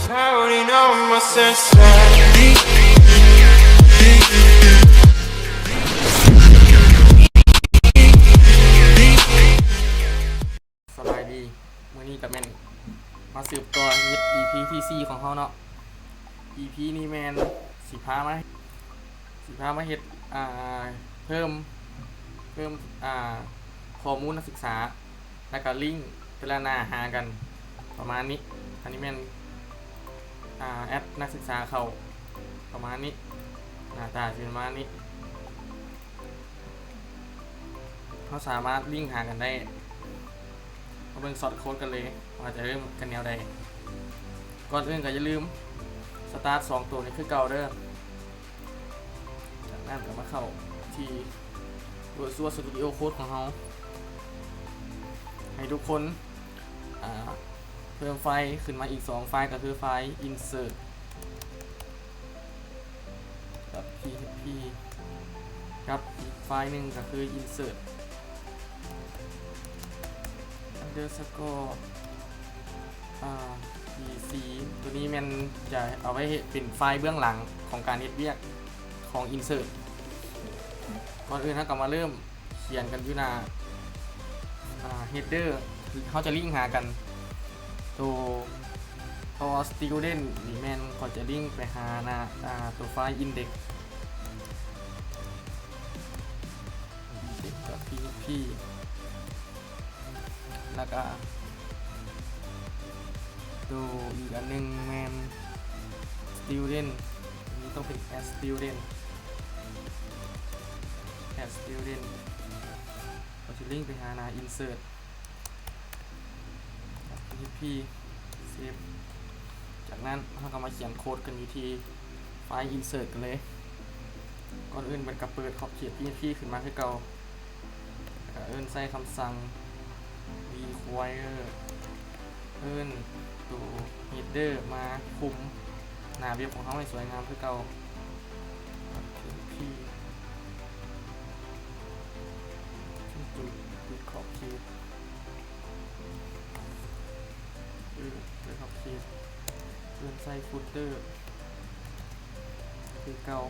Pouting on my senses. ສະບາຍດີ ມື້ນີ້ກະແມ່ນມາສືບຕໍ່ເຮັດອີພີທີສີ່ຂອງເຮົາເນາະ. ອີພີນີ້ແມ່ນຊິພາມາ ຊິພາມາເຮັດ ອ່າ ເພີ່ມ ເພີ່ມ ອ່າ ຂໍ້ມູນນັກສຶກສາ ແລ້ວກະລິງແຕ່ລະໜ້າຫາກັນປະມານນີ້. ອັນນີ້ແມ່ນ ອ່າ ແອັດນັກສຶກສາເຂົ້າປະມານນີ້ ໜ້າຕາຊິປະມານນີ້. ເຮົາສາມາດລິງຫາກັນໄດ້. ມາເບິ່ງຊອດໂຄດກັນເລີຍ ວ່າຈະເລີ່ມກັນແນວໃດ. ກ່ອນອື່ນກໍຢ່າລືມສະຕາດສອງໂຕນີ້ຄືເກົ່າເດີ້. ຈາກນັ້ນກໍມາເຂົ້າທີ່ Visual Studio Code ຂອງເຮົາ. ໃຫ້ທຸກຄົນ ອ່າ ເພີ່ມໄຟລ໌ຂຶ້ນມາອີກສອງໄຟລ໌ ກໍຄືໄຟລ໌ Insert ກັບ PHP ກັບອີກໄຟລ໌ໜຶ່ງກໍຄື Insert underscore ອ່າ BC. ໂຕນີ້ແມ່ນຈະເອົາໄວ້ເຮັດເປັນໄຟລ໌ເບື້ອງຫຼັງຂອງການເຮັດວຽກຂອງ Insert. ກ່ອນອື່ນເຮົາກໍມາເລີ່ມ ຂຽນກັນຢູ່ໜ້າ ອ່າ header ເຮົາຈະລິງຫາກັນ. ໂຕ student ນີ້ແມ່ນຂ້ອຍຈະລິງໄປຫາໜ້າ ອ່າ ໂຕໄຟລ໌ index index.php ແລ້ວກະໂຕອີກອັນໜຶ່ງແມ່ນ student ອັນນີ້ຕ້ອງເປັນ at student at student ເຮົາຊິລິງໄປຫາໜ້າ insert php save. ຈາກນັ້ນເຮົາກໍມາຂຽນໂຄດກັນຢູ່ທີ່ໄຟລ໌ insert ກັນເລີຍ. ກ່ອນອື່ນເພິ່ນກໍເປີດຂອບເຂດ php ຂຶ້ນມາຄືເກົ່າ ແລ້ວກໍເອີ້ນໃຊ້ຄຳສັ່ງ require ເອີ້ນໂຕ header ມາຄຸມໜ້າເວັບຂອງເຮົາໃຫ້ສວຍງາມຄືເກົ່າ. php ຈຸດ ປິດຂອບເຂດ ເອີ ເປີດຂອບເຂດ ເອີ້ນໃສ່ footer ຄືເກົ່າ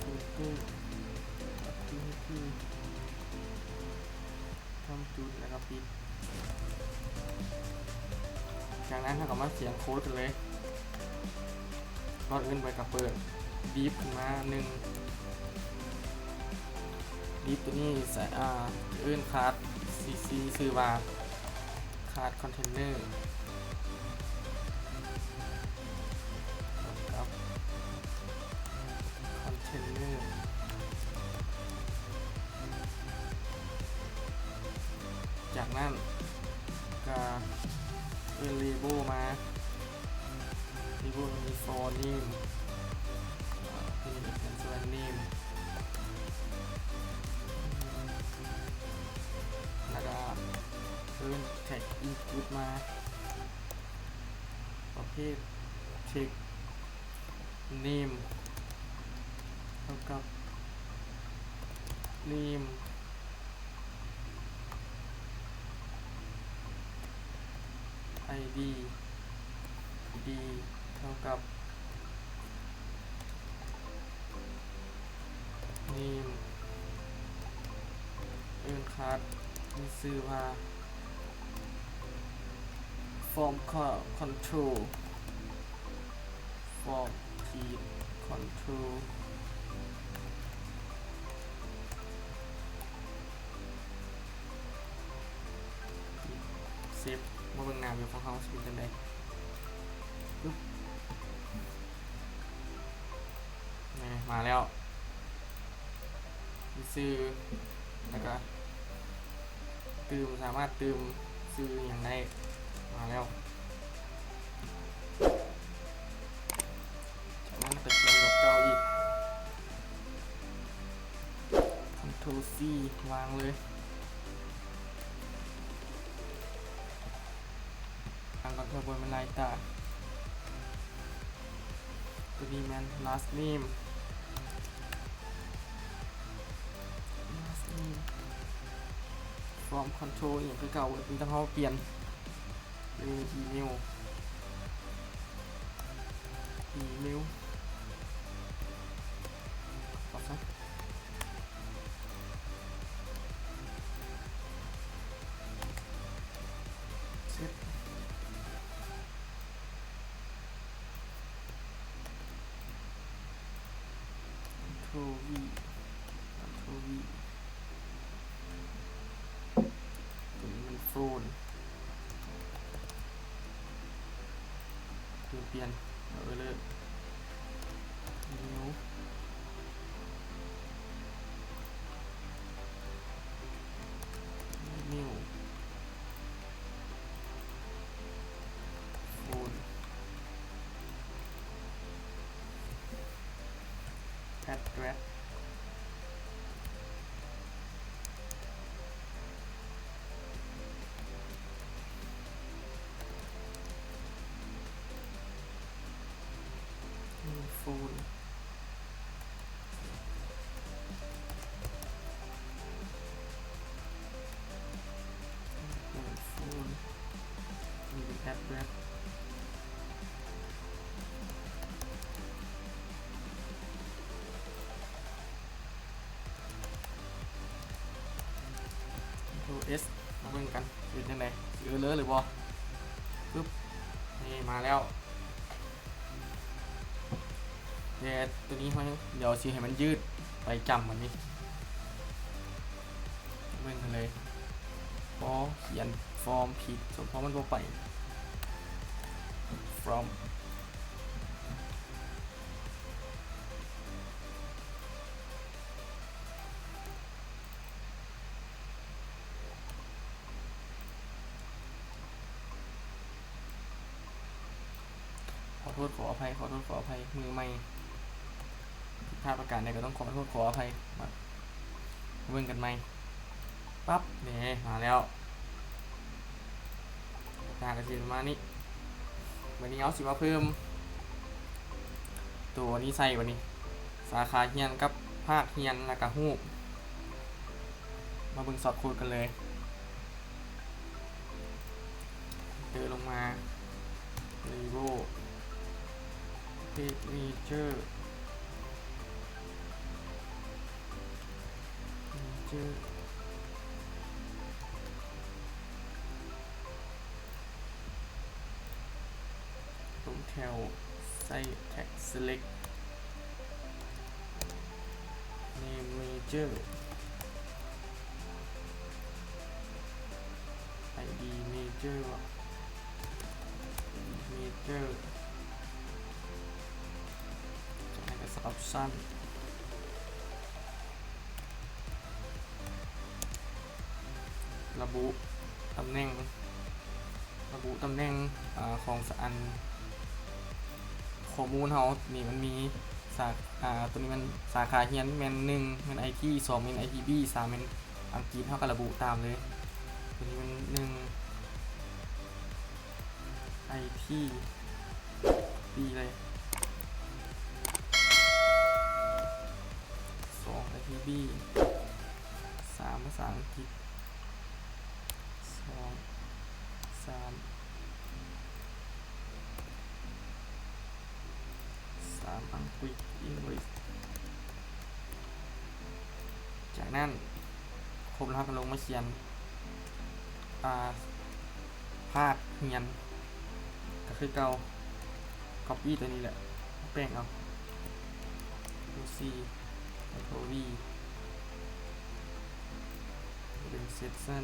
footer php ທຳຈຸດ ແລ້ວກໍປິດ. ຈາກນັ້ນເຮົາກໍມາຂຽນໂຄດກັນເລີຍ. ກ່ອນອື່ນເພິ່ນກໍເປີດ div ຂຶ້ນມາໜຶ່ງ div ໂຕນີ້ໃສ່ ອ່າ ເອີ້ນ class ຊື່ ຊື່ວ່າ class container ກັບ container. ຈາກນັ້ນກະເອີ້ນ label ມາ label ມີ for name ອ່າ name ແລ້ວກະເອີ້ນ tag input ມາ ປະເພດ text name ເທົ່າກັບ name id d ເທົ່າກັບ name ເອີ້ນ class ມີຊື່ວ່າ form control form control ເຊບ ມາເບິ່ງໜ້າເວັບຂອງເຮົາຊິເປັນຈັ່ງໃດ. ປຶບ ນີ້ ມາແລ້ວ ມີຊື່ ແລ້ວກະ ຕື່ມ ສາມາດຕື່ມຊື່ຫຍັງໄດ້ ມາແລ້ວ. ຈາກນັ້ນກໍຂຽນແບບເກົ່າອີກ control C ວາງເລີຍ. ອ່ານກ່ອນ ເພື່ອບໍ່ໃຫ້ມັນລາຍຕາ. ໂຕນີ້ແມ່ນ last name last name form control ອີ່ຫຍັງຄືເກົ່າ ມີແຕ່ເຮົາປ່ຽນ ອີເມວ ອີເມວ ເອົາຊະ ເຊັດ Control V Control V ຕົວນີ້ມັນໂຟນ ປ່ຽນ ເອົາເລີຍ New New Phone Address New Phone New Phone New Address ໂທເອັສ ມາເບິ່ງກັນ ເປັນຈັ່ງໃດ ຊິເອີເລີຫຼືບໍ່ ປຶບ ນີ້ມາແລ້ວ ແຕ່ຕົວນີ້ເຮົາຍັງ ດຽວຊິໃຫ້ມັນຍືດໄປຈ້ຳ ບັດນີ້ ເບິ່ງກັນເລີຍ ພໍຂຽນຟອມຜິດ ສົມພໍມັນບໍ່ໄປ From ຂໍໂທດຂໍອະໄພ ຂໍໂທດຂໍອະໄພ ມືໃໝ່ ຜິດພາດປະການໃດກໍຕ້ອງຂໍໂທດຂໍອະໄພ ມາເບິ່ງກັນໃໝ່ ປັບ ນີ້ ມາແລ້ວ ໜ້າກະຊິປະມານນີ້ ບາດນີ້ເຮົາຊິມາເພີ່ມໂຕນີ້ໃສ່ ບາດນີ້ ສາຂາຮຽນກັບພາກຮຽນ ແລ້ວກະຮູບ ມາເບິ່ງຊອດໂຄດກັນເລີຍ ເຕີລົງມາ Level Page Manager Manager ລົງແຖວໃສ່ Text Select Name Manager ID Manager ຫວະ Manager ຈາກນັ້ນກໍໃສ່ Option ລະບຸຕຳແໜ່ງ ລະບຸຕຳແໜ່ງ ອາ ຂອງ ອັນ ຂໍ້ມູນເຮົານີ້ ມັນມີສາ ອາ ຕົວນີ້ມັນສາຂາຮຽນແມ່ນ ໜຶ່ງ ແມ່ນໄອທີ ສອງ ແມ່ນໄອທີບີ ສາມ ແມ່ນອັງກິດ ເຮົາກໍລະບຸຕາມເລີຍ ຕົວນີ້ມັນ ໜຶ່ງ ໄອທີບີເລີຍ ສອງ ໄອທີບີ ສາມ ພາສາອັງກິດ ສອງ ສາມ ສາມ ອັງກິດ English ຈາກນັ້ນ ຄົບແລ້ວເຮົາກໍລົງມາຂຽນ ອາ ພາກຮຽນ ກໍຄືເກົ່າ Copy ຕົວນີ້ແຫຼະ ແປງເອົາ Control C Control V ເປັນ Section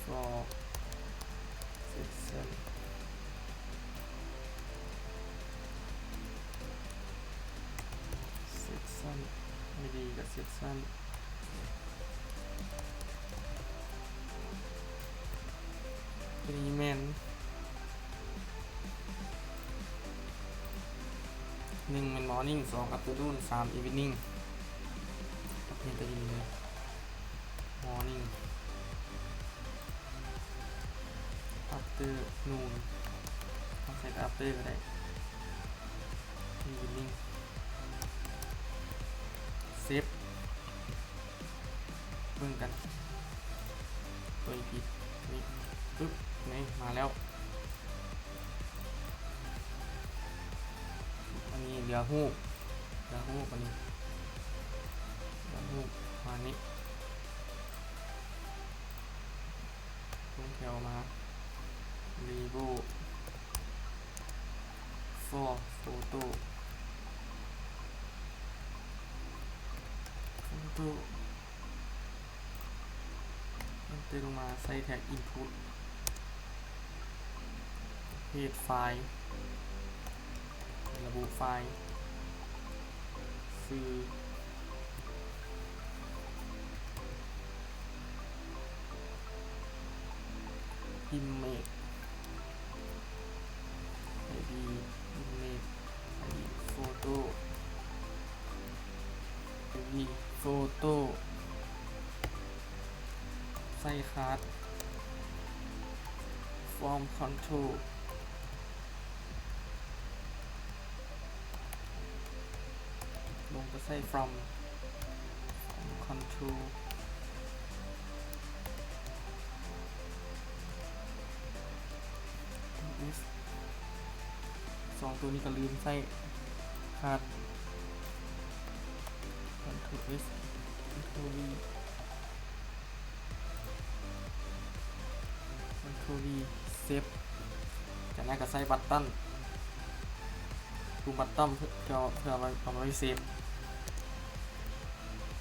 for Section Section ID ກັບ Section ຕົວນີ້ແມ່ນ ໜຶ່ງ ແມ່ນ Morning ສອງ Afternoon ສາມ Evening ກັບ Evening ເລີຍ Morning Afternoon ເຮົາໃສ່ແຕ່ After ກໍໄດ້ Evening Save ເບິ່ງກັນ ຕົວທີ່ຜິດນີ້ ປຶບ ນີ້ມາແລ້ວ. ອັນນີ້ເຫຼືອຮູບ ເຫຼືອຮູບ ອັນນີ້ເຫຼືອຮູບ ປະມານນີ້ ຕົງແຖວມາ Label for Photo Photo ເຕີມລົງມາໃສ່ແທັກ Input ເພດ File ລະບຸ File ຊື່ Image ID Image ID Photo ID Photo ໃສ່ຄາດ From Control ລົງໄປໃສ່ From From Control S ສອງໂຕນີ້ກໍລືມໃສ່ ຄາດ Control S Control V Control V Save ຈາກນັ້ນກໍໃສ່ບັດຕັນ ປຸ່ມບັດຕັນເພື່ອ ເພື່ອ ເພື່ອເອົາໄວ້ Save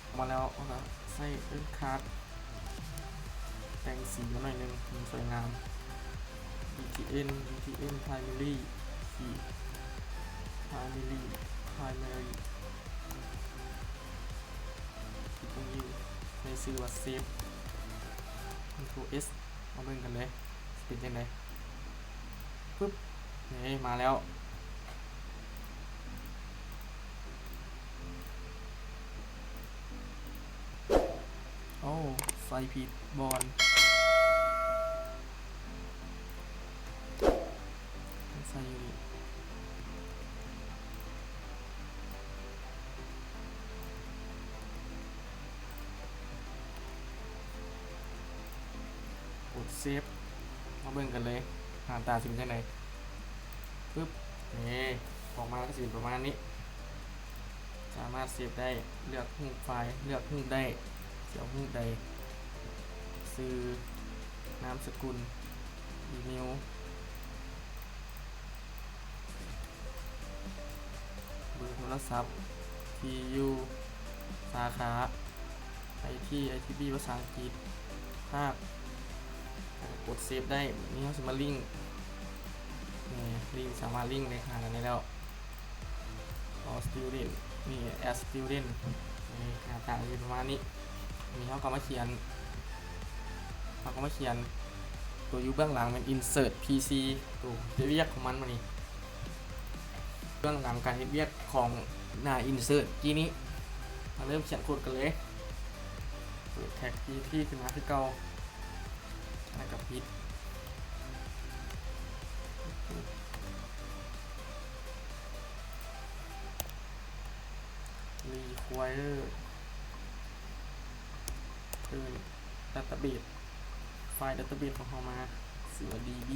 ອອກມາແລ້ວ ເຮົາກໍໃສ່ End Card ແຕ່ງສີມາໜ້ອຍໜຶ່ງໃຫ້ມັນສວຍງາມ BTN BTN Primary ຂີດ Primary Primary ທີ່ພວກນີ້ໃຫ້ຊື່ວ່າ Save Control S ມາເບິ່ງກັນເລີຍ ຊິເປັນຈັ່ງໃດ. ປຶບ ເອີ ມາແລ້ວ. ໂອ້ ໃສ່ຜິດບ່ອນ ໃສ່ຢູ່ນີ້ ກົດ Save ມາເບິ່ງກັນເລີຍ ໜ້າຕາຊິເປັນຈັ່ງໃດ. ປຶບ ນີ້ ອອກມາກໍຊິເປັນປະມານນີ້ ສາມາດ Save ໄດ້ ເລືອກຮູບໄຟລ໌ ເລືອກຮູບໄດ້ ຊິເອົາຮູບໃດ ຊື່ ນາມສະກຸນ ອີເມວ ເບີໂທລະສັບ ທີ່ຢູ່ ສາຂາ ໄອທີ ໄອທີບີ ພາສາອັງກິດ ພາກ ແລ້ວກໍກົດ Save ໄດ້. ບາດນີ້ເຮົາຊິມາລິ້ງ ນີ້ ລິ້ງ ສາມາດລິ້ງໄດ້ຂະໜາດນີ້ແລ້ວ All Student ນີ້ Add Student ນີ້ ໜ້າຕາຊິປະມານນີ້. ນີ້ເຮົາກໍມາຂຽນ ເຮົາກໍມາຂຽນ ຕົວຢູ່ເບື້ອງຫຼັງແມ່ນ Insert PC ຕົວເຮັດວຽກຂອງມັນ. ບາດນີ້ ເບື້ອງຫຼັງການເຮັດວຽກຂອງໜ້າ Insert ກີ້ນີ້ ມາເລີ່ມຂຽນໂຄດກັນເລີຍ. ເປີດ Tag PHP ຂຶ້ນມາຄືເກົ່າ ແລ້ວກໍປິດ Require ເພີ່ມ Database ໄຟລ໌ Database ຂອງເຮົາມາ ຊື່ວ່າ D B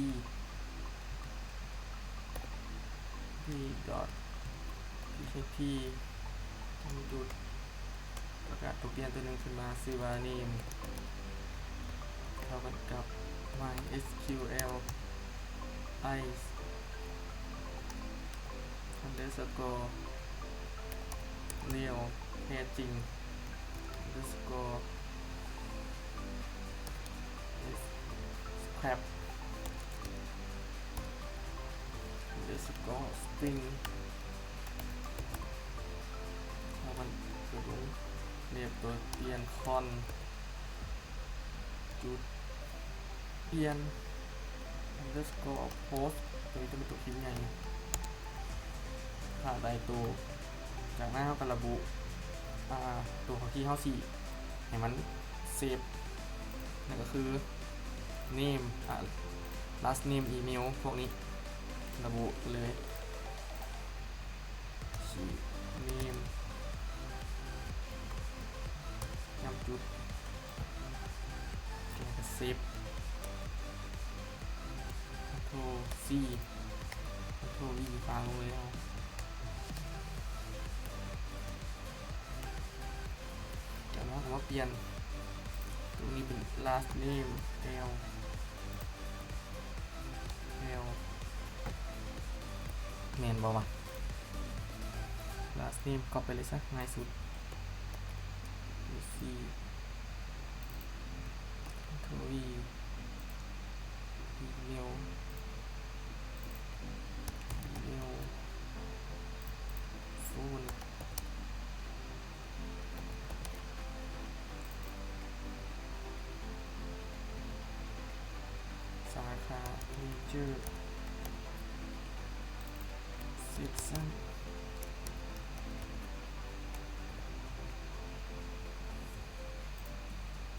D dot P H P ຈຸດ ແລ້ວກະໂຕປ່ຽນໂຕໜຶ່ງຂຶ້ນມາ ຊື່ວ່າ Name ເທົ່າກັນກັບ MySQL ice underscore name ແທ້ຈິງ underscore scrap underscore string ເຮົາມັນຕົວລົງ name ຕົວປ່ຽນ con ຈຸດ ປ່ຽນ underscore post ຕົວນີ້ຈະເປັນຕົວພິມໃຫຍ່ ຖ້າໄດ້ໂຕ ຈາກນັ້ນເຮົາກໍລະບຸ ອ່າ ຕົວຂອງທີ່ເຮົາຊິໃຫ້ມັນ save ນັ້ນກໍຄື name ອ່າ last name email ພວກນີ້ ລະບຸໄປເລີຍ name ຍ້ຳຈຸດ Shift Control C Control V ຝາກລົງເລີຍເຮົາ. ຈາກນັ້ນເຮົາກໍມາປ່ຽນຕົງນີ້ເປັນ last name L L ແມ່ນບໍ່ວະ? last name ກັອບໄປເລີຍຊະ ງ່າຍສຸດ. C Control V Email Email Phone ສາຂາ Major Section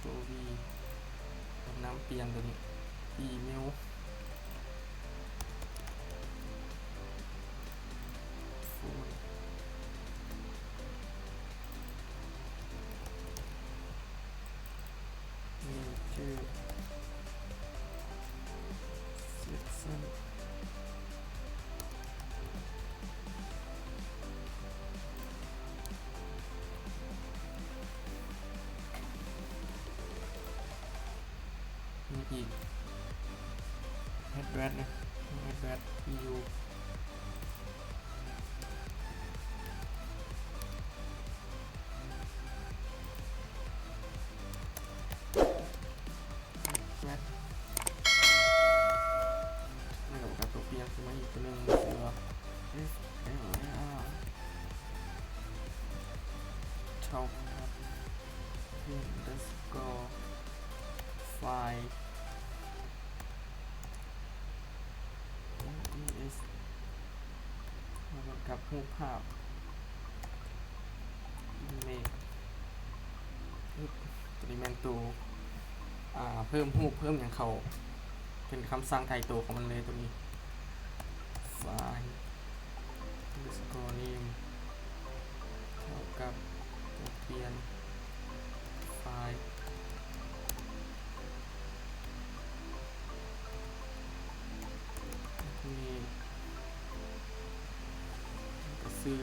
ຕົວ V ນຳປ່ຽນຕົວນີ້ Email Phone Major Section ມີອີກ address ເນາະ address ທີ່ຢູ່ address ແລ້ວກໍປະກາດຕົວປ່ຽນຂຶ້ນມາອີກຕົວໜຶ່ງ ຊື່ວ່າ F L R ເທົ່າກັບ underscore file S ເທົ່າກັບຮູບພາບ image ອຶບ ຕົວນີ້ແມ່ນໂຕ ອ່າ ເພີ່ມຮູບເພີ່ມຫຍັງເຂົ້າ ເປັນຄຳສັ່ງຕາຍໂຕຂອງມັນເລີຍຕົວນີ້ file underscore name ເທົ່າກັບຕົວປ່ຽນ file ນີ້ ກໍຊື່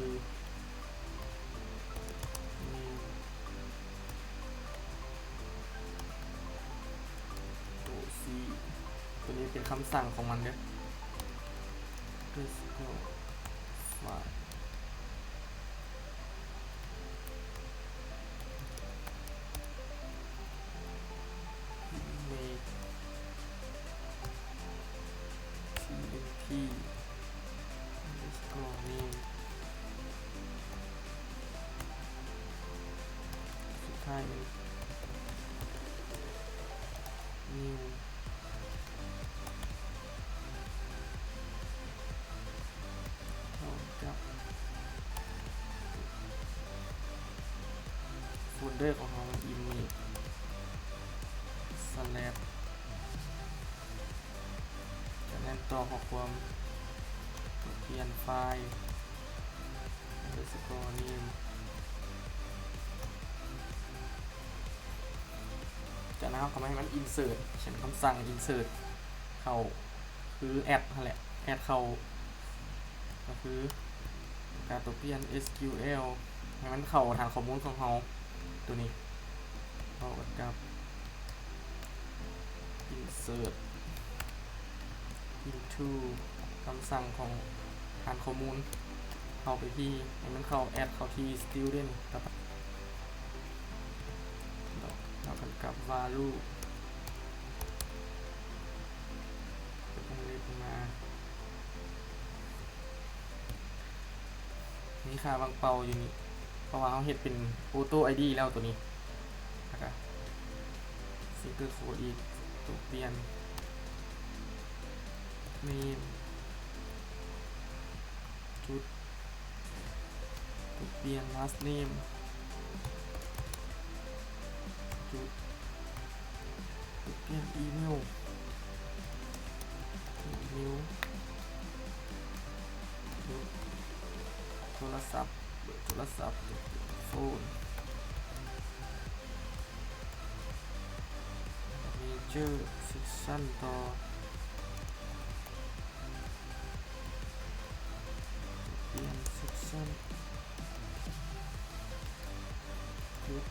name ໂຕ C ຕົວນີ້ເປັນຄຳສັ່ງຂອງມັນເດີ້ underscore file image tmp underscore name ສຸດທ້າຍແມ່ນ new ເທົ່າກັບໂຟນເດີຂອງເຮົາ image slash ຈາກນັ້ນຕໍ່ຂໍ້ຄວາມ ປ່ຽນ file underscore name ຈາກນັ້ນເຮົາກໍມາໃຫ້ມັນ insert ຂຽນຄຳສັ່ງ insert ເຂົ້າ ຄື add ຫັ້ນແຫຼະ add ເຂົ້າ ກໍຄືການຕົວປ່ຽນ SQL ໃຫ້ມັນເຂົ້າຖານຂໍ້ມູນຂອງເຮົາ ຕົວນີ້ ເທົ່າກັບ insert into ຄຳສັ່ງຂອງຖານຂໍ້ມູນ ເຂົ້າໄປທີ່ ໃຫ້ມັນເຂົ້າ add ເຂົ້າທີ່ student ກັບ ເທົ່າກັນກັບ value ເປັນວົງເລັບມາ ມີຄ່າວາງເປົ່າຢູ່ນີ້ ເພາະວ່າເຮົາເຮັດເປັນ auto ID ແລ້ວຕົວນີ້ ແລ້ວກະ single quote ອີກ ຕົວປ່ຽນ name ຈຸດ ຕົວປ່ຽນ last name ຈຸດ ຕົວປ່ຽນ email email ຈຸດ ໂທລະສັບ ເບີໂທລະສັບ phone ແລ້ວກໍ major Section ຕໍ່ Copy and section ຈຸດ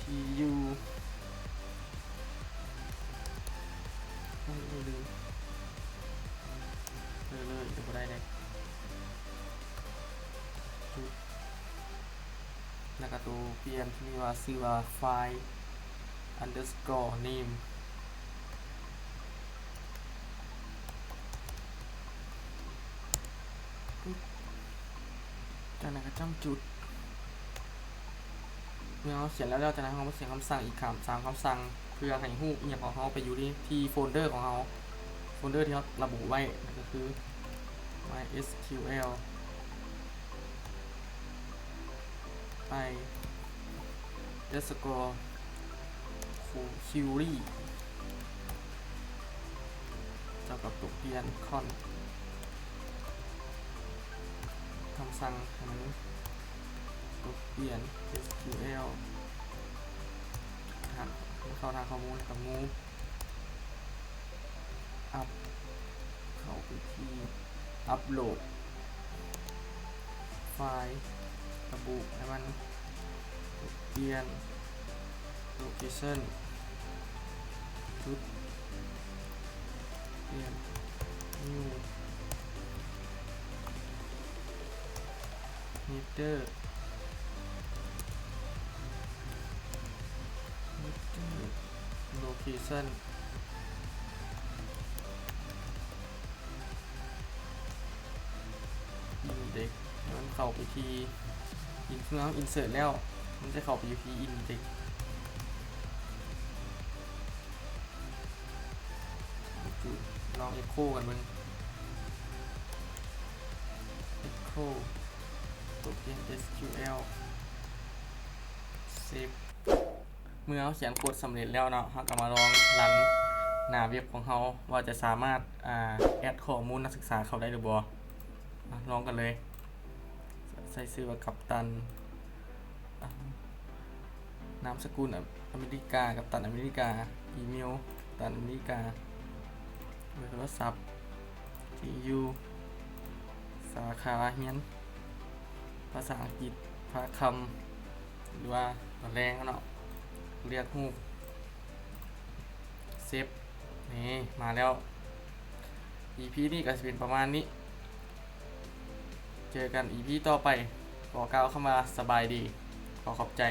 T U ໂອ້ຍ ລືມ ເລີຍ ເລີຍ ບໍ່ໄດ້ເດ້ ຈຸດ ແລ້ວກໍໂຕປ່ຽນທີ່ມີວ່າ ຊື່ວ່າ file underscore name ຈາກນັ້ນກໍຈ້ຳຈຸດ. ເມື່ອເຮົາຂຽນແລ້ວ ຈາກນັ້ນເຮົາມາຂຽນຄຳສັ່ງອີກສາມ ສາມຄຳສັ່ງ ເພື່ອໃຫ້ຮູບອີ່ຫຍັງຂອງເຮົາໄປຢູ່ທີ່ ທີ່ໂຟນເດີຂອງເຮົາ ໂຟນເດີທີ່ເຮົາລະບຸໄວ້ ນັ້ນກໍຄື MySQL ໄປ underscore query ເທົ່າກັບຕົວປ່ຽນ const ຄຳສັ່ງໃຫ້ມັນຕົວປ່ຽນ SQL ຫາ ເຂົ້າທາງຂໍ້ມູນ ແລ້ວກໍ move up ເຂົ້າໄປທີ່ upload file ລະບຸໃຫ້ມັນ ປ່ຽນ location ຈຸດ ປ່ຽນ new header header location index ໃຫ້ມັນເຂົ້າໄປທີ່ in ເມື່ອເຮົາ insert ແລ້ວ ມັນຈະເຂົ້າໄປຢູ່ທີ່ index ລອງ echo ກັນເບິ່ງ echo ຕົວປ່ຽນ SQL save ເມື່ອເຮົາຂຽນໂຄດສຳເລັດແລ້ວເນາະ ເຮົາກໍມາລອງຣັນໜ້າເວັບຂອງເຮົາ ວ່າຈະສາມາດ ອາ ແອັດຂໍ້ມູນນັກສຶກສາເຂົ້າໄດ້ຫຼືບໍ່. ອາ ລອງກັນເລີຍ. ໃສ່ຊື່ວ່າກັບຕັນ ອາ ນາມສະກຸນອາເມລິກາ ກັບຕັນອາເມລິກາ ອີເມວກັບຕັນອາເມລິກາ ເບີໂທລະສັບ ທີ່ຢູ່ ສາຂາຮຽນ ພາສາອັງກິດ ພາຄຳ ຫຼືວ່າຕອນແລງເນາະ ເລືອກຮູບ save ນີ້ມາແລ້ວ. ອີພີນີ້ກໍຊິເປັນປະມານນີ້ ເຈີກັນອີພີຕໍ່ໄປ ຂໍກ່າວຄຳວ່າສະບາຍດີ ຂໍຂອບໃຈ.